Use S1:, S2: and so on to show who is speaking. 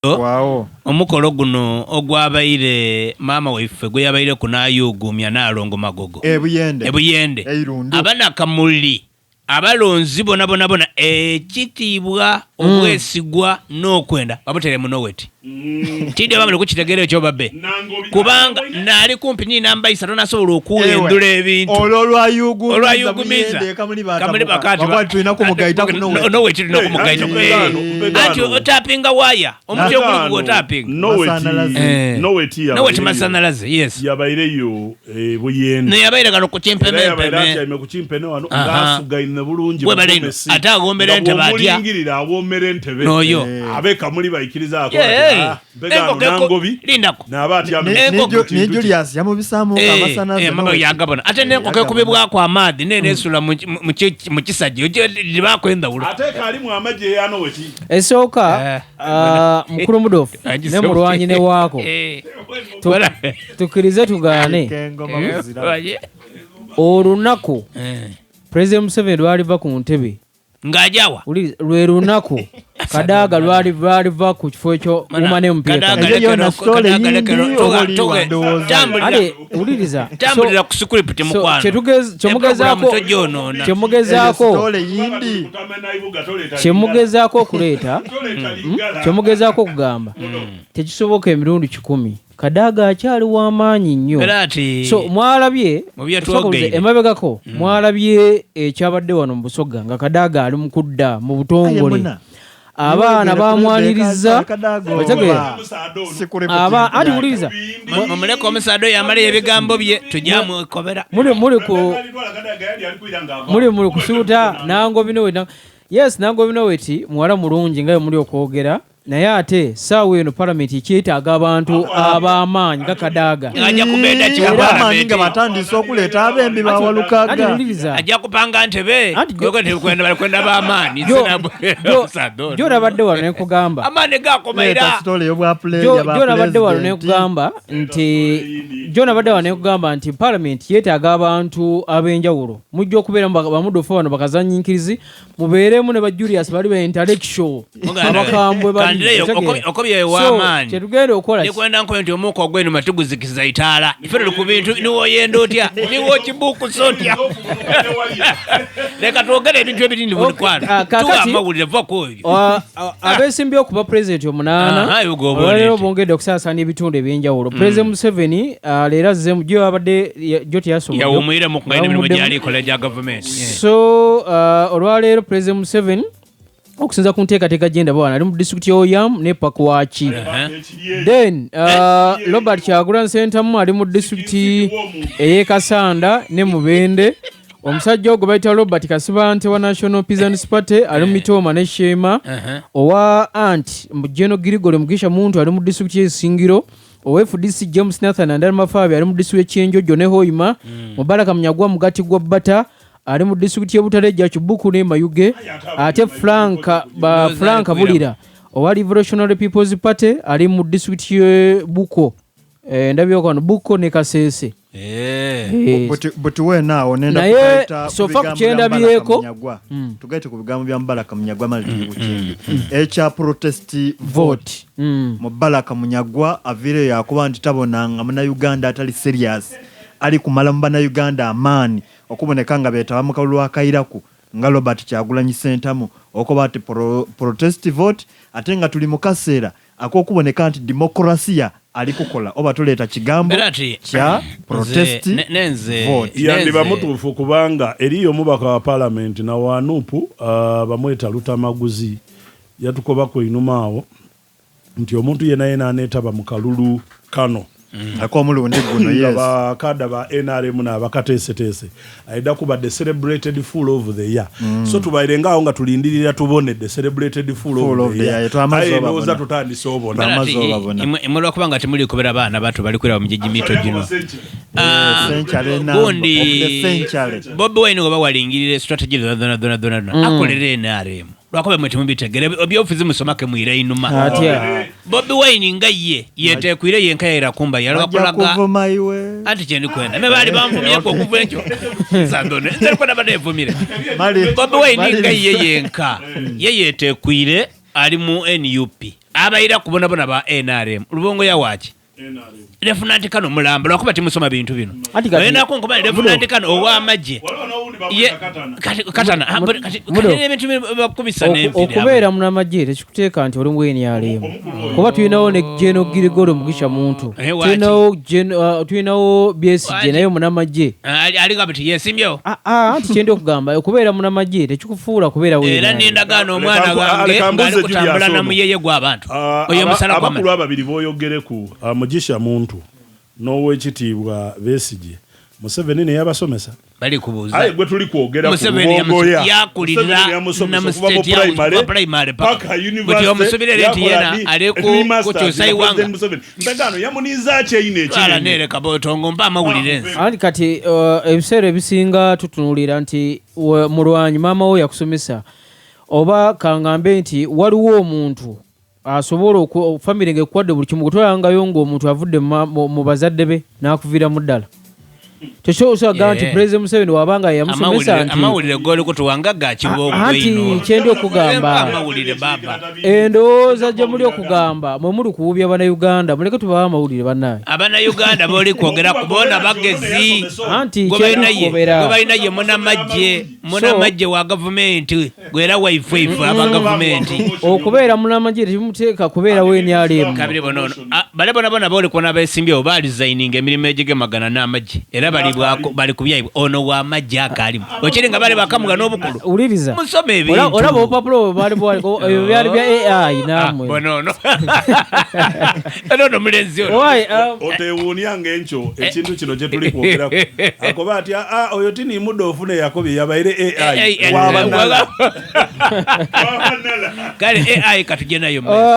S1: Omukolo guno ogwabaire maama waife gweyabaireku n'ayuuguumya Nnaalongo Magogo
S2: E Buyende.
S1: E Buyende.
S2: E Irundu.
S1: Abanakamuli abalonzi bonabonabona ekitiibwa, obwesigwa n'okwenda babutere mu Noweti. Tidhi oba muli kukitegeera ekyo babe, kubanga naali kumpi ni namba isatu nasobola okuwendula ebintu.
S2: Olwo olwayuugumiza
S1: Olwayuugumiza.
S2: Buyende Kamuli
S1: Kamuli
S2: batabuka.
S1: bakati
S2: Bakuba tulina kumugaita ku Noweti.
S1: Noweti tulina okumugaita. Anti otapinga waya omuti oguli gwotapinga.
S2: Masanalaze.
S3: Noweti
S1: Noweti masanalaze, yes.
S3: Yabaireyo e Buyende.
S1: Neyabaire kano ku
S3: Era yabaire
S1: kimpemempeme.
S3: atyaime ku kimpene wano
S1: Aha.
S3: ng'asugaine bulungi
S1: Webale ino.
S3: mugomesi.
S1: Ate agombera
S3: Nga
S1: entebe atya?
S3: bw'omulingirira awoomera entebe.
S1: N'oyo.
S3: Ab'e Kamuli baikiriza ako
S1: Yeah,
S3: bati,
S1: eh.
S3: "Ah, mpegaano
S1: Enkoko eko-
S3: Nangobi
S1: lindako.
S3: n'aba atyamye
S2: Ne-
S3: ku
S2: ne
S3: kintu
S2: ne
S3: kye."
S2: Julius yamubisaamu amasanaze
S1: Mama
S2: Noweti.
S1: yagabona ate n'enkoko
S2: Yagabona.
S1: ekubibwako amaadhi nenesula mu kisajja libaako endawulo.
S3: Ate kalimu amagye ya Noweti.
S4: Esooka mukulu Mudofu ne mulwanyi ne waako tukkirize tugaane
S2: Kengoma muzira.
S4: Olunaku President Museveni lwaliva ku ntebe
S1: Ng'ajawa
S4: lwe lunaku Kadaga lwaliva ku kifo ekyo woman MP.
S1: Kadaga
S2: Eyo yona
S1: lekero-
S2: story
S1: Kadaga
S2: yindi
S1: lekero-
S2: oba oli wandowooza.
S1: tambulira
S4: Ale wuliriza.
S1: Tambulira ku script
S4: So,
S1: mukwano.
S4: kyemugezaako
S1: Eprogramu togyonoona.
S2: Eyo
S4: kyemugezaako
S2: story yindi.
S4: Kyemugezaako okuleeta, kyemugezaako okugamba tekisoboka emirundi 100. Kadaga akyali w'amaanyi nnyo.
S1: Era ati
S4: So mwalabye
S1: Mu bye
S4: osooka
S1: twogeire.
S4: Emabegako mwalabye ekyabadde wano mu Busoga nga Kadaga ali mu kudda mu
S2: Aye
S4: butongole.
S2: muna.
S4: Abaana
S2: Niwegere
S4: bamwaniriza.
S2: Kadaga
S4: Otegeera?
S2: oba. Sikuli
S4: Aba
S2: ku
S4: anti
S2: kintu
S4: wuliriza.
S1: Mumuleke omusaadha oyo amaleyo ebigambo bye tujamwekobera.
S4: Muli kusuuta Nangobi Noweti. Yes, Nangobi Noweti muwala mulungi nga muli okwogera, naye ate saawa eno palamenti ekyetaaga abantu ab'amaanyi nga Kadaga.
S1: Ajja kubeeda kiwa
S2: Ab'amaanyi nga
S1: palamenti.
S2: batandise okuleeta abembi
S4: Anti
S2: bawalukaga.
S4: wuliriza.
S1: Ajja kupanga ntebe.
S4: Anti
S1: Kwenda b'amaanyi.
S4: Jo nabadde wano nekugamba
S1: Amaanyi
S2: Leeta
S1: gakomaira.
S2: story y'obwa puleeya ba
S4: Jo nabadde wano
S2: pulezidenti.
S4: nekugamba nti jo nabadde wano nekugamba nti palamenti yeetaaga abantu ab'enjawulo. Mujja okubeeramu bamudofu bano bakazanyinkirizi, mubeeremu ne ba Julius bali ba intellectual abakambwe bali.
S1: Kandireyo,
S4: Otegeera?
S1: okobye
S4: So,
S1: ew'amaanyi.
S4: kyetugenda okukola
S1: Ndikwenda nkoyo nti omuuka ogw'enuma tuguzikiza itaala. Ife tuli ku bintu niwoyenda otya niwokibuukusa otya. Leka twogere ebintu ebirindi
S4: Okay,
S1: mukwano.
S4: kakati-
S1: Tuwa amawulire, va ku ebyo.
S4: Abeesimbyewo kuba pulezidenti omunaana
S1: Aha, ebyo gwoba
S4: olwaleero
S1: oleete.
S4: bongedde okusaasaanya ebitundu ebyenjawulo. Pulezidenti Museveni leero azzeemu gyo abadde gyo teyasobodde.
S1: Yawumwiremu nga emirimu
S4: Yawumuddemu.
S1: gyali ekola egya gavumenti.
S4: So olwaleero Pulezidenti Museveni okusinza ku nteekateeka gyendaba wano ali mu disitulikiti y'Oyam ne Pakwaki. Then Robert Kyagulanyi Ssentamu ali mu disitulikiti ey'e Kasanda ne Mubende. Omusajja ogwo bayita Robert Kasibante wa National Peasants Party ali mu Mitooma ne Sheema. Owa Ant General Gregory Mugisha Muntu ali mu disitulikiti y'Esingiro. Owa FDC James Nathan Andala Mafabi ali mu disitulikiti y'Ekyenjojo ne Hoima. Mubaraka Munyagwa Mugati gwa Bata ali mu disitulikiti y'e Butaleja, Kibuku ne Mayuge. Ate Frank Bulira owa Revolutionary People's Party ali mu disitulikiti y'e Buko. Ndabyeko wano Buko ne Kasese.
S2: Buti weena awo nenda
S4: Naye,
S2: kugaita ku
S4: so far
S2: bigambo
S4: ku
S2: bya
S4: kyendabyeko-
S2: Mubaraka Munyagwa. Tugaite ku bigambo bya Mubaraka Munyagwa mali tuli ku kindi. Ekya protest vote.
S4: Vote.
S2: Mubaraka Munyagwa aviireyo yakuba nti tabonanga munnayuganda atali serious ali kumala mu bannayuganda amaanyi okuboneka nga beetaba mu kalulu akairaku nga Robert Kyagulanyi Ssentamu okuba nti protest vote ate nga tuli mu kaseera ak'okuboneka nti demokrasiya ali kukola oba tuleeta kigambo
S1: Era ati,
S2: kya protest
S1: nenze
S2: vote.
S3: Yandiba mutuufu kubanga eriyo omubaka wa palamenti na wa NUP, bamweta Lutamaguzi, yatukobako einuma awo nti omuntu yena yena aneetaba mu kalulu kano
S2: Ak'omulundi guno,
S3: nga
S2: yes.
S3: bakada ba NRM n'abakateeseteese aida kuba the celebrated fool of the year. So tubaire ngaawo nga tulindirira tubone the celebrated fool
S2: Fool
S3: of the year.
S2: Year. Twamaze
S3: Aye
S2: obabona.
S3: ndowooza tutandise obona.
S1: Era ati,
S2: Amaze obabona.
S1: imwe lwakuba nga temuli kubera baana bato bali kwera mu gigimito gino.
S2: Century number
S1: Gundi
S2: of the century.
S1: Bobi Wine oba walingirira strategy zona zona zona zona zona akolera NRM. Lwakuba mwe temubitegere ebyobufuzi musomake mwire inuma.
S4: Atya?
S1: Bobi Wine nga ye yeteekwire yenka yaira kumba yalaba
S2: Bajja
S1: kulaga
S2: kuvuma iwe.
S1: Anti kye ndikwenda me baali banvumyeko okuva ekyo Sandone, nze ndikwenda baneevumire. Bobi Wine nga ye yenka ye yeteekwire ali mu NUP. Abaira kubonabona ba NRM. Lubongoya waki? Lieutenant Kano mulamba lwakuba timusoma bintu bino.
S4: Anti kati-
S1: Oyenako nkuba Lieutenant Kano ow'amagye.
S3: Waliwo n'owundi
S1: Ye
S3: bamwita Katana.
S1: kati Katana ah, but kati
S4: Mudo.
S1: kati ebintu bino bakubisa n'enviiri.
S4: Okubeera munamagye tekikuteeka nti oli mu NRM, kuba tulinawo ne General Girigoro Mugisha Muntu,
S1: Eh, waaki?
S4: tulinawo tulinawo Besigye,
S1: Waaki?
S4: naye munamagye.
S1: Ah, ali gamba ti yesimbyewo.
S4: Ah, ah, anti kyendi okugamba, okubeera munamagye tekikufuula kubeera
S1: Era
S4: NRM.
S1: nindagaana omwana wange
S3: Leka mbuuze
S1: ng'ali kutambula
S3: Julius
S1: na
S3: ono.
S1: muyeye gw'abantu.
S3: Ah,
S1: Oyo musala
S3: abakulu
S1: gw'amazzi.
S3: ababiri boyogereku, Mugisha Muntu n'owekitiibwa Besigye, Museveni ne yabasomesa.
S1: Bali kubuuza.
S3: Aye gwe tuli kwogera ku
S1: Museveni
S3: Lubongoya.
S1: yakulira
S3: Museveni yamusomesa
S1: na mu
S3: okuva mu
S1: state ya-
S3: primary
S1: kuva primary paka.
S3: paka
S1: Buti
S3: university,
S1: omusubire nti
S3: yakola
S1: yena ali
S3: ni masters
S1: kukyusa
S3: nga
S1: iwanga.
S3: President Museveni. Mpegano yamuniza kyeyino
S1: Twala
S3: ekinene.
S1: neere kabotongo mpa amawulire nze.
S4: Anti kati ebiseera ebisinga tutunuulira nti mulwanyi maama wo yakusomesa, oba kangambe nti waliwo omuntu asobola famire ng'ekuwadde buli kimu, kutwalangayo ng'omuntu avudde mu bazadde be n'akuviiramu ddala. Tekyosobola kugamba nti President Museveni wabanga yamusomesa nti
S1: Amawulire g'oli kutuwanga ga kibooko
S4: Anti
S1: ino.
S4: kyendi okugamba,
S1: Amawulire baba.
S4: Endowooza gye muli okugamba mwe muli kuwubya Bannayuganda, muleke tubawe amawulire bannaye.
S1: Abannayuganda b'oli kwogera ku boona bagezi.
S4: Anti
S1: Gwe
S4: kyendi
S1: balina ye,
S4: okugobera.
S1: gwe balina ye munamagye, munamagye wa gavumenti, gwera waife ife aba gavumenti.
S4: Okubeera munamagye tekimuteeka kubeera NRM.
S1: Kabiri bonono. Ah, bale bona bona b'oli kubona abeesimbyewo baalizayininga emirimu egigemagana n'amagye era bali bali ku byaibwe. Ono w'amagye akaalimu okiri nga bali bakamuga n'obukulu.
S4: Wuliriza.
S1: Musome ebintu.
S4: Olaba obupapula obwo bwali bwaliko, ebyo byali bya AI nammwe.
S1: Ah, bonono era ono mulenzi ono.
S4: Why,
S3: Otewuunya ng'enkyo ekintu kino kye tuli kwogerako akoba ati, "Ah, oyo tini mudde ofuna eyakobye yabaire AI."
S1: AI,
S3: Wabanala.
S1: Kale AI katujje nayo mu maaso.